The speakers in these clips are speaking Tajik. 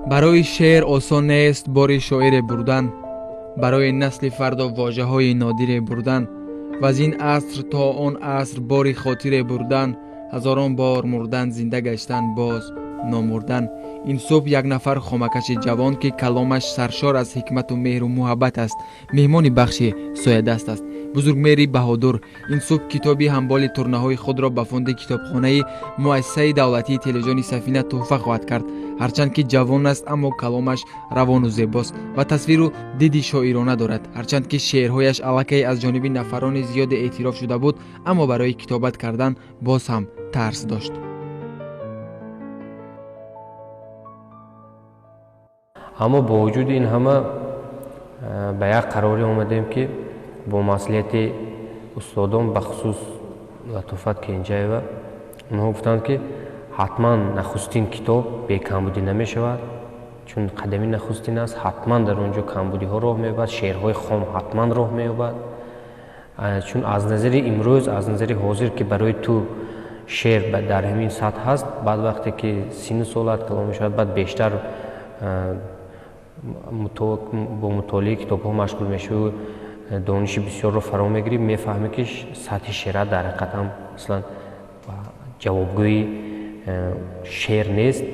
Барои шеър осон нест бори шоире бурдан, барои насли фардо вожаҳои нодире бурдан, ва аз ин аср то он аср бори хотире бурдан, ҳазорон бор мурдан, зинда гаштан, боз номурдан. Ин субҳ як нафар хомакаши ҷавон, ки каломаш саршор аз ҳикмату меҳру муҳаббат аст, меҳмони бахши соядаст аст. Бузургмеҳри Баҳодур ин субҳ китоби ҳамболи турнаҳои худро ба фонди китобхонаи муассисаи давлатии телевизиони Сафина тӯҳфа хоҳад кард. Ҳарчанд ки ҷавон аст, аммо каломаш равону зебост ва тасвиру диди шоирона дорад. Ҳарчанд ки шеърҳояш аллакай аз ҷониби нафарони зиёде эътироф шуда буд, аммо барои китобат кардан боз ҳам тарс дошт. Аммо бо вуҷуди ин ҳама ба як қароре омадем, ки бо маслиҳати устодон, бахусус Латофат Кенҷаева, онҳо гуфтанд, ки ҳатман нахустин китоб бекамбудӣ намешавад, чун қадами нахустин аст, ҳатман дар он ҷо камбудиҳо роҳ меёбад, шеърҳои хом ҳатман роҳ меёбад. Чун аз назари имрӯз, аз назари ҳозир, ки барои ту шеър дар ҳамин сатҳ ҳаст, баъд вақте ки синну солат калон мешавад, баъд бештар бо мутолиаи китобҳо машғул мешавӣ, дониши бисёрро фаро мегирӣ, мефаҳмӣ, ки сатҳи шеъра дар ҳақиқат ҳам масалан ҷавобгӯи шеър нест.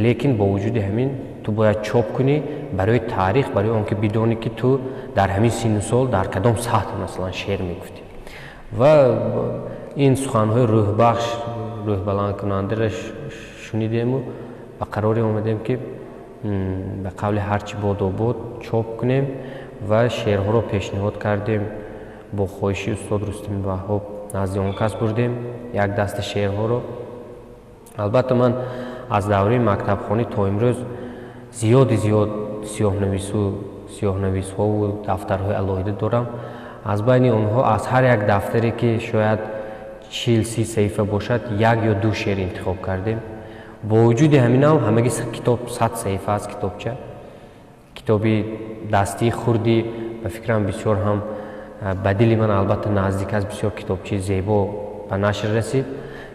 Лекин бо вуҷуди ҳамин ту бояд чоп кунӣ барои таърих, барои он ки бидонӣ, ки ту дар ҳамин синну сол дар кадом сатҳ масалан шеър мегуфтӣ. Ва ин суханҳои рӯҳбахш, рӯҳбаландкунандаро шунидему ба қароре омадем, ки ба қавли ҳарчи бодо бод чоп кунем ва шеърҳоро пешниҳод кардем. Бо хоҳиши устод Рустами Ваҳҳоб назди он кас бурдем як даста шеърҳоро. Албатта, ман аз давраи мактабхонӣ то имрӯз зиёди зиёд сиёҳнависҳову дафтарҳои алоҳида дорам. Аз байни онҳо аз ҳар як дафтаре, ки шояд 40-30 саҳифа бошад, як ё ду шеър интихоб кардем. Бо вуҷуди ҳаминам ҳамаги китоб 100 саҳифа аст. Китобча, китоби дастии хурди, ба фикрам, бисёр ҳам ба дили ман албатта наздик аст. Бисёр китобчаи зебо ба нашр расид,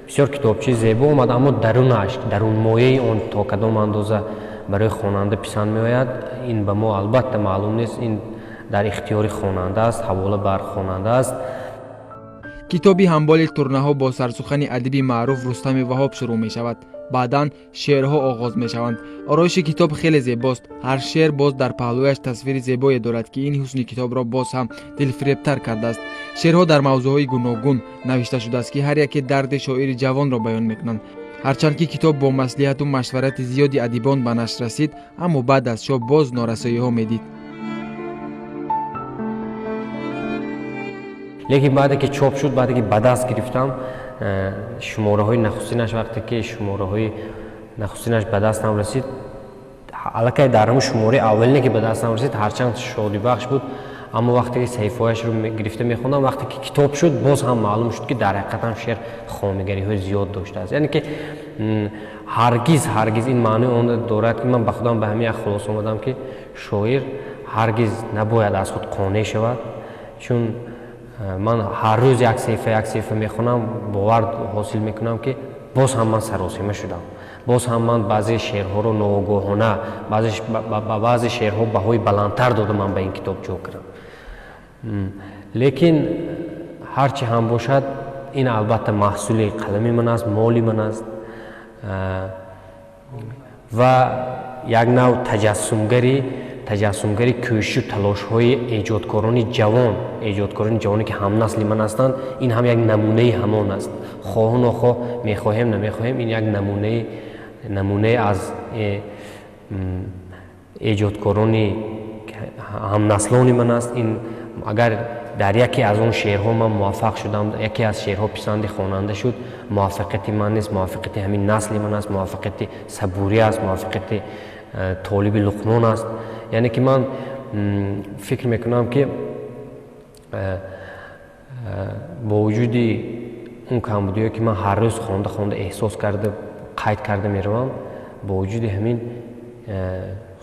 бисёр китобчаи зебо омад, аммо дарунаш, дарунмояи он то кадом андоза барои хонанда писанд меояд, ин ба мо албатта маълум нест. Ин дар ихтиёри хонанда аст, ҳавола бар хонанда аст. Китоби ҳамболи турнаҳо бо сарсухани адиби маъруф Рустами Ваҳоб шурӯъ мешавад. Баъдан шеърҳо оғоз мешаванд. Ороиши китоб хеле зебост. Ҳар шеър боз дар паҳлӯяш тасвири зебое дорад, ки ин ҳусни китобро боз ҳам дилфиребтар кардааст. Шеърҳо дар мавзӯъҳои гуногун навишта шудааст, ки ҳар яке дарди шоири ҷавонро баён мекунанд. Ҳарчанд ки китоб бо маслиҳату машварати зиёди адибон ба нашр расид, аммо баъд аз чоп боз норасоиҳо медид. Лекин баъде ки чоп шуд, баъде ки ба даст гирифтам шумораҳои нахустинаш, вақте ки шумораҳои нахустинаш ба дастам расид, аллакай дар ҳамун шумораи аввалине ки ба дастам расид, ҳарчанд шодибахш буд, аммо вақте ки саҳифаҳояшро гирифта мехондам, вақте ки китоб шуд, боз ҳам маълум шуд, ки дар ҳақиқатам шеър хомигариҳои зиёд доштааст. Яъне ки ҳаргиз, ҳаргиз ин маънои он дорад, ки ман ба худам ба ҳамин як хулоса омадам, ки шоир ҳаргиз набояд аз худ қонеъ шавад. Чун ман ҳар рӯз як саҳифа, як саҳифа мехонам, бовар ҳосил мекунам, ки боз ҳам ман саросима шудам, боз ҳам ман баъзе шеърҳоро ноогоҳона, ба баъзе шеърҳо баҳои баландтар додам, ман ба ин китоб ҷо кардам. Лекин ҳарчи ҳам бошад, ин албатта маҳсули қалами ман аст, моли ман аст ва як нав таҷассумгари кӯшишу талошҳои эҷодкорони ҷавон, эҷодкорони ҷавоне, ки ҳамнасли ман ҳастанд. Ин ҳам як намунаи ҳамон аст. Хоҳу нохоҳ, мехоҳем, намехоҳем, ин як намунае аз эҷодкорони ҳамнаслони ман аст. Ин агар дар яке аз он шеърҳо ман муваффақ шудам, яке аз шеърҳо писанди хонанда шуд, муваффақияти ман нест, муваффақияти ҳамин насли ман аст, муваффақияти Сабурӣ аст, муваффақияти Толиби Луқмон аст. Яъне ки ман фикр мекунам, ки бо вуҷуди он камбудиҳое, ки ман ҳар рӯз хонда хонда эҳсос карда, қайд карда меравам, бо вуҷуди ҳамин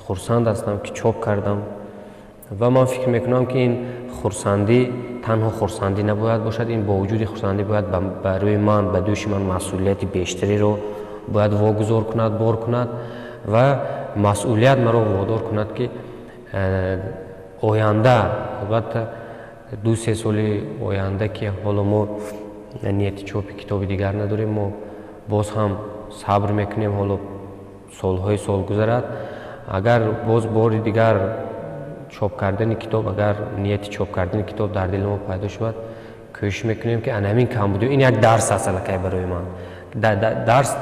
хурсанд ҳастам, ки чоп кардам. Ва ман фикр мекунам, ки ин хурсандӣ танҳо хурсандӣ набояд бошад. Ин бо вуҷуди хурсандӣ бояд ба рӯи ман, ба дӯши ман масъулияти бештареро бояд вогузор кунад, бор кунад ва масъулият маро водор кунад, ки оянда, албатта 2-3 соли оянда, ки ҳоло мо нияти чопи китоби дигар надорем, мо боз ҳам сабр мекунем, ҳоло солҳои сол гузарад. Агар боз бори дигар чоп кардани китоб, агар нияти чоп кардани китоб дар дили мо пайдо шавад, кӯшиш мекунем, ки ана ҳамин камбудиҳо, ин як дарс аст аллакай барои ман, дарс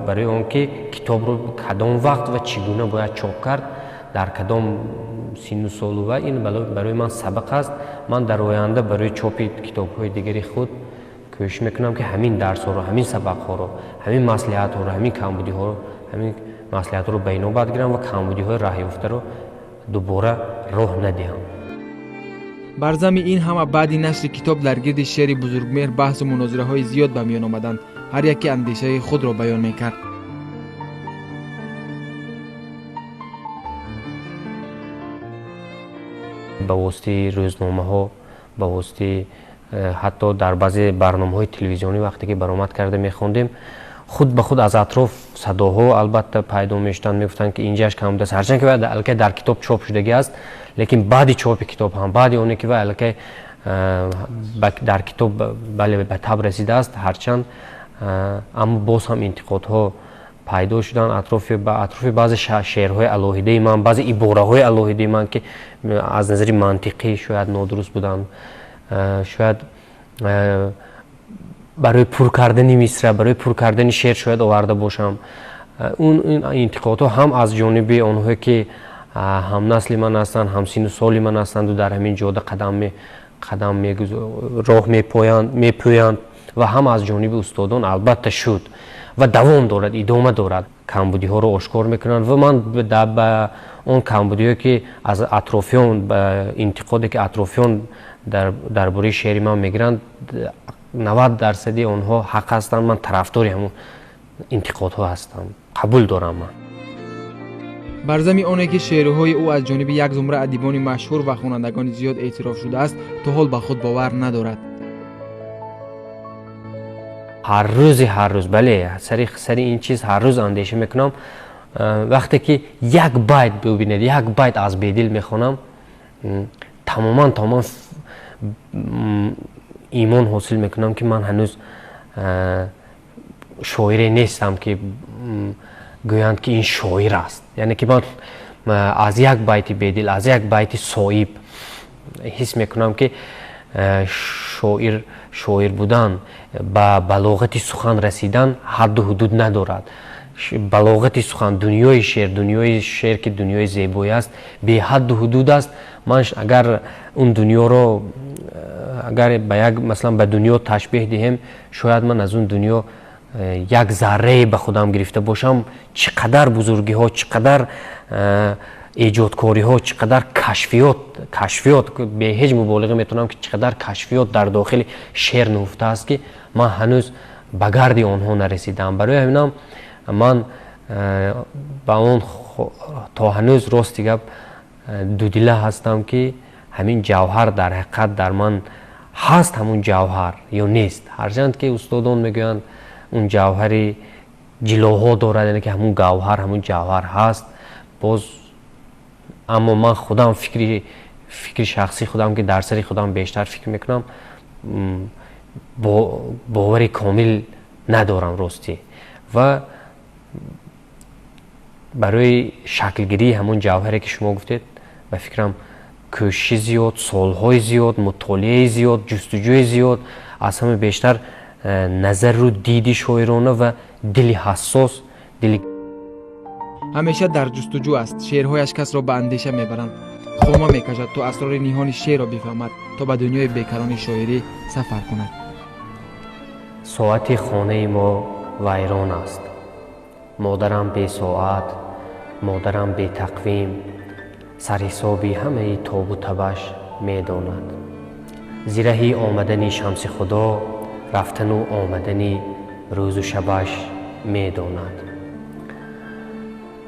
барои он ки китобро кадом вақт ва чӣ гуна бояд чоп кард, дар кадом синну солу, ва ин барои ман сабақ аст. Ман дар оянда барои чопи китобҳои дигари худ кӯшиш мекунам, ки ҳамин дарсҳоро, ҳамин сабақҳоро, ҳамин маслиҳатҳоро, ҳамин камбудиҳоро, ҳамин маслиҳатҳоро ба инобат гирам ва камбудиҳои раҳёфтаро дубора роҳ надиҳам. Бар зами ин ҳама баъди нашри китоб дар гирди шеъри Бузургмеҳр баҳсу мунозираҳои зиёд ба миён омаданд. Ҳар яке андешаи худро баён мекард. Ба воситаи рӯзномаҳо, ба воситаи ҳатто дар баъзе барномаҳои телевизионӣ вақте ки баромад карда мехондем, худ ба худ аз атроф садоҳо албатта пайдо мешуданд, мегуфтанд, ки инҷаш кам будааст, ҳарчанд ки вай аллакай дар китоб чоп шудагӣ аст, лекин баъди чопи китоб ҳам, баъди оне ки вай аллакай дар китоб бале ба таб расидааст, ҳарчанд, аммо боз ҳам интиқодҳо пайдо шуданд атрофи баъзе шеърҳои алоҳидаи ман, баъзе ибораҳои алоҳидаи ман, ки аз назари мантиқӣ шояд нодуруст буданд, шояд барои пур кардани мисра, барои пур кардани шеър шояд оварда бошам. Он интиқодҳо ҳам аз ҷониби онҳое ки ҳамнасли ман ҳастанд, ҳамсину соли ман ҳастанду дар ҳамин ҷода қадам роҳ мепӯянд, ва ҳам аз ҷониби устодон албатта шуд ва давом дорад, идома дорад. Камбудиҳоро ошкор мекунанд ва ман ба он камбудиҳое ки аз атрофиён, интиқоде ки атрофиён дар бораи шеъри ман мегиранд, 90% онҳо ҳақ ҳастанд. Ман тарафдори ҳамон интиқодҳо ҳастам, қабул дорам ман. Бар зами оне ки шеърҳои ӯ аз ҷониби як зумра адибони машҳур ва хонандагони зиёд эътироф шудааст, то ҳол ба худ бовар надорад. Ҳар рӯзи ҳар рӯз, бале, сари ин чиз ҳар рӯз андеша мекунам. Вақте ки як байт бибинед, як байт аз Бедил мехонам, тамоман тамоман имон ҳосил мекунам, ки ман ҳанӯз шоире нестам, ки гӯянд, ки ин шоир аст. Яъне ки ман аз як байти Бедил, аз як байти Соиб ҳис мекунам, ки шоир будан, ба балоғати сухан расидан ҳадду ҳудуд надорад. Балоғати сухан, дунёи шеър, дунёи шеър, ки дунёи зебоӣ аст, беҳадду ҳудуд аст. Ман агар он дунёро, агар ба як, масалан, ба дунё ташбеҳ диҳем, шояд ман аз он дунё як заррае ба худам гирифта бошам. Чӣ қадар бузургиҳо, чӣ қадар эҷодкориҳо, чӣ қадар кашфиёт, бе ҳеҷ муболиға метавонам, ки чӣ қадар кашфиёт дар дохили шеър нуҳуфта аст, ки ман ҳанӯз ба гарди онҳо нарасидаам. Барои ҳаминам ман ба он то ҳанӯз, рости гап, дудила ҳастам, ки ҳамин ҷавҳар дар ҳақиқат дар ман ҳаст, ҳамун ҷавҳар ё нест. Ҳарчанд ки устодон мегӯянд, он ҷавҳари ҷилоҳо дорад, яъне ки ҳамун гавҳар, ҳамун ҷавҳар ҳаст боз, аммо ман худам фикри шахсии худам, ки дар сари худам бештар фикр мекунам, бовари комил надорам ростӣ. Ва барои шаклгирии ҳамон ҷавҳаре, ки шумо гуфтед, ба фикрам, кӯшиши зиёд, солҳои зиёд, мутолиаи зиёд, ҷустуҷӯи зиёд, аз ҳама бештар назару диди шоирона ва дили ҳассос, дили Ҳамеша дар ҷустуҷӯ аст. Шеърҳояш касро ба андеша мебаранд, хома мекашад, то асрори ниҳони шеърро бифаҳмад, то ба дунёи бекарони шоирӣ сафар кунад. Соати хонаи мо вайрон аст. Модарам бесоат, модарам бетақвим, сарҳисоби ҳамаи тобу табаш медонад. Зираҳи омадани шамси Худо, рафтану омадани рӯзу шабаш медонад.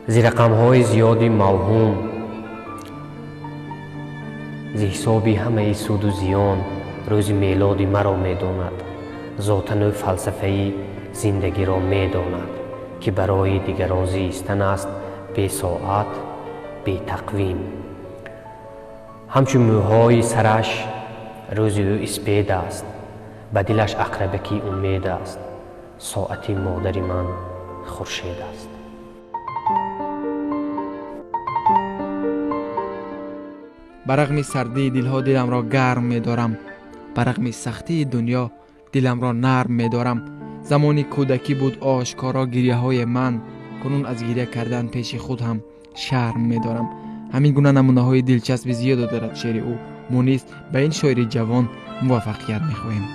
Зи рақамҳои зиёди мавҳум, зи ҳисоби ҳамаи суду зиён, рӯзи мелоди маро медонад. Зотану фалсафаи зиндагиро медонад, ки барои дигарон зистан аст, Бесоат, бетақвим. Ҳамчун мӯҳои сараш рӯзи ӯ испед аст, ба дилаш ақрабаки умед аст. Соати модари ман хуршед аст. Ба рағми сардии дилҳо диламро гарм медорам, ба рағми сахтии дунё диламро нарм медорам. Замони кӯдакӣ буд ошкоро гирьяҳои ман, кунун аз гирья кардан пеши худ ҳам шарм медорам. Ҳамин гуна намунаҳои дилчаспи зиёде дорад шеъри ӯ. Мо низ ба ин шоири ҷавон муваффақият мехоҳем.